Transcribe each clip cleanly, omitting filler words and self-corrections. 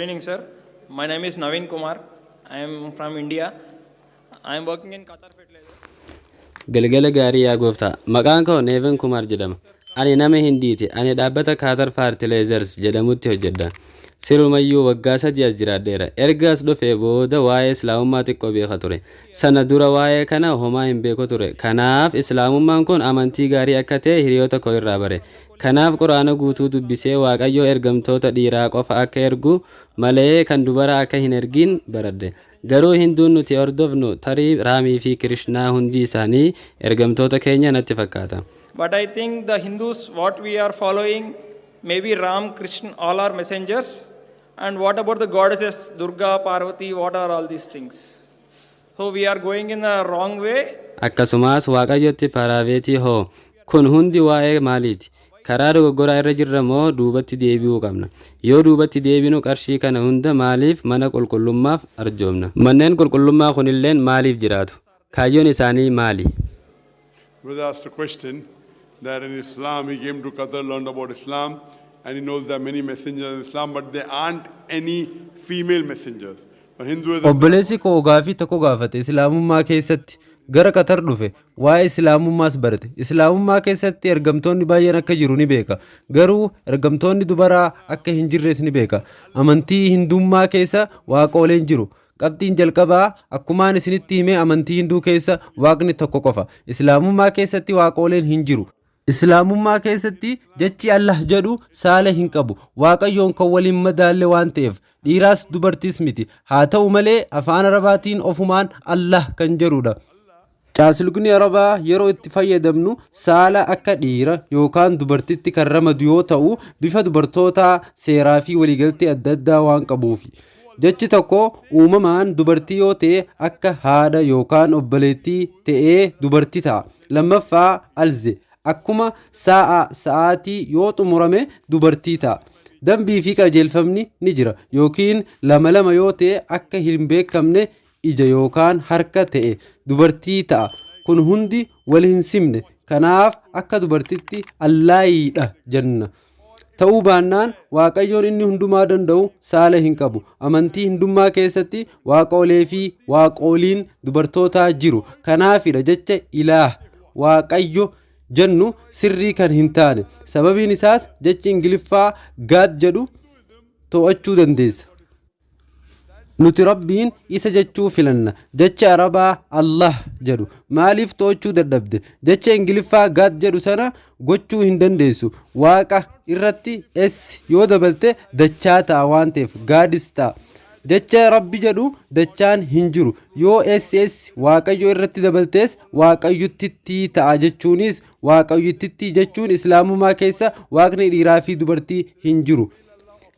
Good evening, sir. My name is Naveen Kumar. I am from India. I am working in Qatar Fertilizer. Galgala gaarii yaa gooftaa. Maqaan koo Neevin Kumar jedhama. Ani nama Hindiiti. Ani dhaabbata Qatar Fertilizers jedhamutti hojjedha. Sirumayyuu waggaa 3 as jiraadheera. Erga as dhufee booda waa'ee Islaamummaa xiqqoo beeka ture. Sana dura waa'ee kana homaa hin beeku ture. Kanaaf Islaamummaan kun amantii gaarii akka ta'e hiriyoota koo irraa bare. Kanaaf Quraana guutuu dubbisee Waaqayyo ergamtoota dhiiraa qofa akka ergu malee kan dubaraa akka hin ergin baradhe. Garuu Hinduun nuti hordofnu tarii Raamii fi Kirishnaa hundi isaanii ergamtoota keenya natti fakkaata. But I think the Hindus, what we are following, maybe Ram, Krishna, all are messengers. And what about the goddesses, Durga, Parvati, what are all these things? So we are going in the wrong way. Akkasumas Waaqayyotti Paaraaveetii hoo? Kun hundi waa'ee maaliiti? Karaa dogoggoraa irra jirra moo duubatti deebi'uu qabna? Yoo duubatti deebinu qarshii kana hunda maaliif mana qulqullummaaf arjoomna? Manneen qulqullummaa kunilleen maaliif jiraatu? Kaayyoon isaanii maali? Brother asked a question that in Islam, he came to Qatar, learned about Islam, and he knows there are many messengers in Islam, but there aren't any female messengers. But Hinduism, Obboleessi koo gaafii tokko gaafate. Islaamummaa keessatti gara Qatar dhufe, waa'ee Islaamummaas barate. Islaamummaa keessatti ergamtoonni baay'een akka jiru ni beeka. Garuu ergamtoonni dubaraa akka hin jirres ni beeka. Amantii Hindummaa keessa waaqooleen jiru. Qabxiin jalqabaa, akkumaan isinitti himee, amantii Hinduu keessa waaqni tokko qofa. Islaamummaa keessatti waaqooleen hin jiru. Islaamummaa keessatti jechi Allah jedhu saala hin qabu. Waaqayyoon kan waliin madaalle waan ta'eef dhiiraas dubartiis miti. Haa ta'u malee afaan Arabaatiin ofumaan Allah kan jedhudha. Caaslugni Arabaa yeroo itti fayyadamnu saala akka dhiira yookaan dubartitti kan ramadu yoo ta'u, bifa dubartootaa seeraa fi waliigaltee adda addaa waan qabuufi. Jechi tokko uumamaan dubartii yoo ta'e, akka haadha yookaan obboleettii ta'ee dubartii ta'a. Lammaffaa, alze akkuma sa'a, sa'aatii yoo xumurame dubartii ta'a. Dambii fi qajeelfamni ni jira, yookiin lama lama yoo ta'e, akka hin beekamne ija yookaan harka ta'e dubartii ta'a. Kun hundi wal hin simne. Kanaaf akka dubartitti Allaayiidha jenna. Ta'uu baannaan Waaqayyoon inni hundumaa danda'u saala hin qabu. Amantii Hindummaa keessatti waaqolee fi waaqoliin dubartootaa jiru. Kanaafidha jecha ilaah, Waaqayyo jennu sirrii kan hin taane. Sababiin isaas jechi Ingiliffaa God jedhu to'achuu dandeessa. Nuti Rabbiin isa jechuu filanna. Jecha Arabaa Allah jedhu maaliif to'achuu dadhabde? Jecha Ingiliffaa God jedhu sana gochuu hin dandeessu. Waaqa irratti S yoo dabalte dachaa ta'a waan ta'eef Gods ta'a. Jecha Rabbi jedhu dachaan hin jiru. Yoo SS Waaqayyo irratti dabaltees Waaqayyottittii ta'a, jechuunis Waaqayyottittii jechuun Islaamummaa keessa waaqni dhiiraa fi dubartii hin jiru.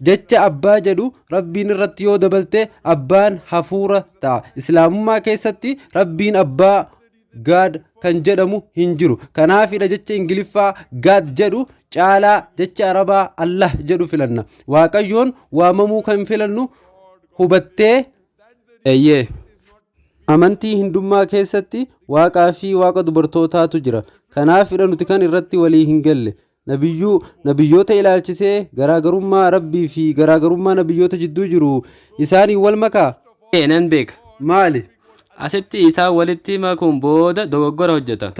Jecha abbaa jedhu Rabbiin irratti yoo dabalte abbaan hafuura ta'a. Islaamummaa keessatti Rabbiin abbaa, God kan jedhamu hin jiru. Kanaafidha jecha Ingiliffaa God jedhu caalaa jecha Arabaa Allah jedhu filanna. Waaqayyoon waamamuu kan filannu hubattee? Eeyyee. Amantii Hindummaa keessatti waaqaa fi waaqa dubartootaatu jira. Kanaafidha nuti kan irratti walii hin galle. Nabiyyuu nabiyyoota ilaalchisee garaagarummaa Rabbii fi garaagarummaa nabiyyoota jidduu jiru isaanii wal makaa? Ee, nan beeka. Maali? Asitti isaan walitti makuun booda dogoggora hojjeta.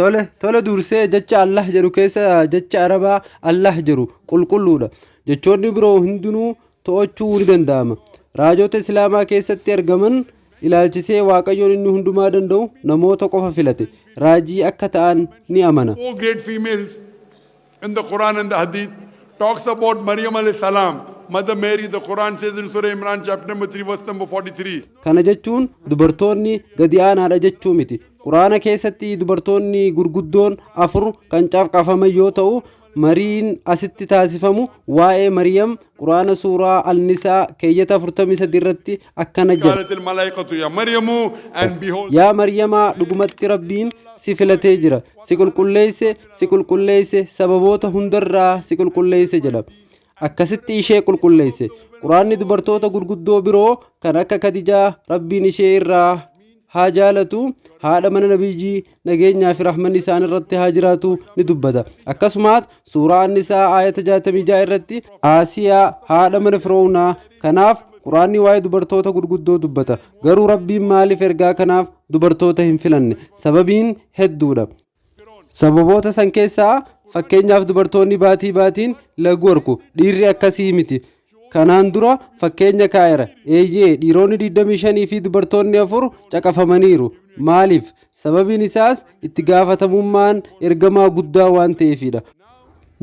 Tole, dursee jecha Allah jedhu keessa jecha Arabaa Allah jedhu qulqulluudha. Jechoonni biroo hundinuu to'achuu ni danda'ama. Raajota Islaamaa keessatti argaman ilaalchisee Waaqayyoon inni hundumaa danda'u namoota qofa filate. Raajii akka ta'an ni amana. Four great females in the Quran and the Hadith talks about Maryam alayhi salam, Mother Mary. The Quran says in Surah Imran, chapter number 3, verse number 43. Kana jechuun dubartoonni gadi aanaadha jechuu miti. Quraana keessatti dubartoonni gurguddoon afur kan caqafaman yoo ta'u, mariin asitti taasifamu waa'ee Mariyam. Quraana suuraa Alnisaa keeyyata 43 irratti akkana jedha. قالت الملائكة يا مريم and behold Yaa Maryamaa, dhugumatti Rabbiin si filatee jira. Si qulqulleesse, si qulqulleesse, sababoota hundarraa si qulqulleesse jedha. Akkasitti ishee qulqulleesse. Quraanni dubartoota gurguddoo biroo kan akka Kadijaa, Rabbiin ishee irraa haa jaalatu, haadha mana Nabiyyii, nageenyaa fi rahmanni isaan irratti haa jiraatu, ni dubbata. Akkasumas suuraa Annisaa aayata 66 irratti Aasiyaa, haadha mana Firoonaa. Kanaaf Quraanni waa'ee dubartoota gurguddoo dubbata. Garuu Rabbiin maaliif ergaa kanaaf dubartoota hin filanne? Sababiin hedduudha. Sababoota san keessaa fakkeenyaaf, dubartoonni baatii baatiin laguu arku. Dhiirri akkasii miti. Kanaan dura fakkeenya kaa'eera. Eeyyee, dhiironni 25 fi dubartoonni 4 caqafamaniiru. Maaliif? Sababiin isaas itti gaafatamummaan ergamaa guddaa waan ta'eefidha.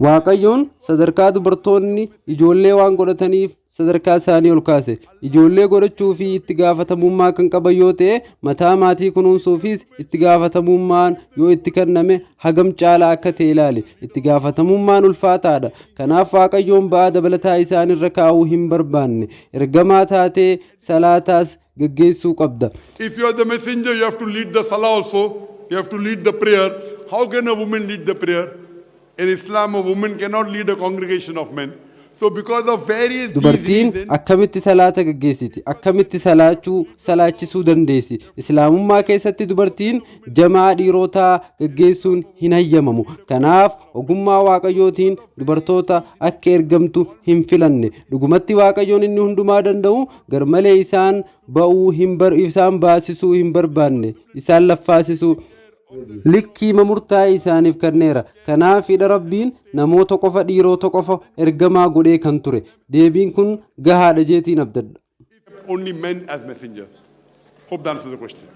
Waaqayyoon sadarkaa dubartoonni ijoollee waan godhataniif sadarkaa isaanii ol kaase. Ijoollee godhachuu fi itti gaafatamummaa kan qaban yoo ta'e, mataa maatii kunuunsuufis itti gaafatamummaan yoo itti kenname hagam caalaa akka ta'e ilaali. Itti gaafatamummaan ulfaataadha. Kanaaf Waaqayyoon ba'aa dabalataa isaan irra kaa'uu hin barbaanne. Ergamaa taatee salaataas geggeessuu qabda. If you are the messenger, you have to lead the salah also. You have to lead the prayer. How can a woman lead the prayer? In Islam, a woman cannot lead a congregation of men. So because of various these Dubartiin reasons, akkamitti salaata geggeessiti? Akkamitti salaachuu salaachisuu dandeessi? Islaamummaa keessatti dubartiin jamaa dhiirotaa geggeessuun hin hayyamamu. Kanaaf ogummaa Waaqayyootiin dubartoota akka ergamtu hin filanne. Dhugumatti Waaqayyoon inni hundumaa danda'u garmalee isaan ba'uu hin bar isaan baasisuu hin barbaanne, isaan laffaasisuu likkii murtaa'e isaaniif kenneera. Kanaafidha Rabbiin namoota qofa, dhiirota qofa ergamaa godhee kan ture. Deebiin kun gahaadha jeetiin abdadha. Only men as messengers. Hope that answers the question.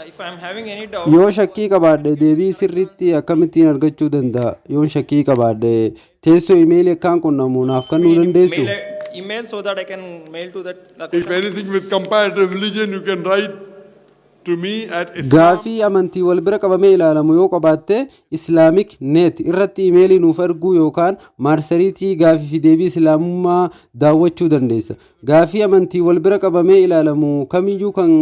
If I'm having any doubt, Yoo shakkii qabaadhe deebii sirriitti akkamittiin argachuu danda'a? Yoon shakkii qabaadhe teessoo imeelii akkaan qunnamu naaf kennuu dandeessu? Mail, email so that I can mail to that. The If anything with comparative religion, you can write to me at Islam. Gaafii amantii wal bira qabamee ilaalamu yoo qabaatte, Islamic Net irratti imeelii nuuf erguu yookaan maarsariitii gaafii fi deebii Islaamummaa daawwachuu dandeessa. Gaafii amantii wal bira qabamee ilaalamu kamiyyuu kan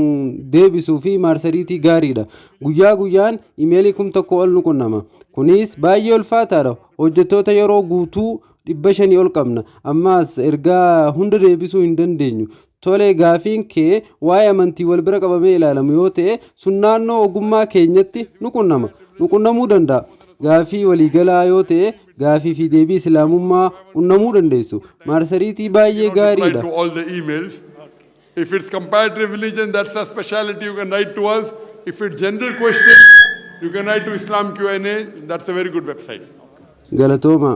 deebisuu fi maarsariitii gaariidha. Guyyaa guyyaan imeelii 1000 ol nu qunnama. Kunis baay'ee ulfaataadha. Hojjettoota yeroo guutuu 500 ol qabna. Ammaas ergaa hunda deebisuu hin dandeenyu. Tole, gaafiin kee waa'ee amantii wal bira qabamee ilaalamu yoo ta'e, sun naannoo ogummaa keenyatti nu qunnama. Nu qunnamuu danda'a. Gaafii waliigalaa yoo ta'e, gaafii fi deebii Islaamummaa qunnamuu dandeessu. Maarsariitii baay'ee Cannot reply gaariidha. To all the emails. If it's comparative religion, that's a speciality, you can write to us. If it's general question, you can write to Islam Q&A. That's a very good website. Galatooma.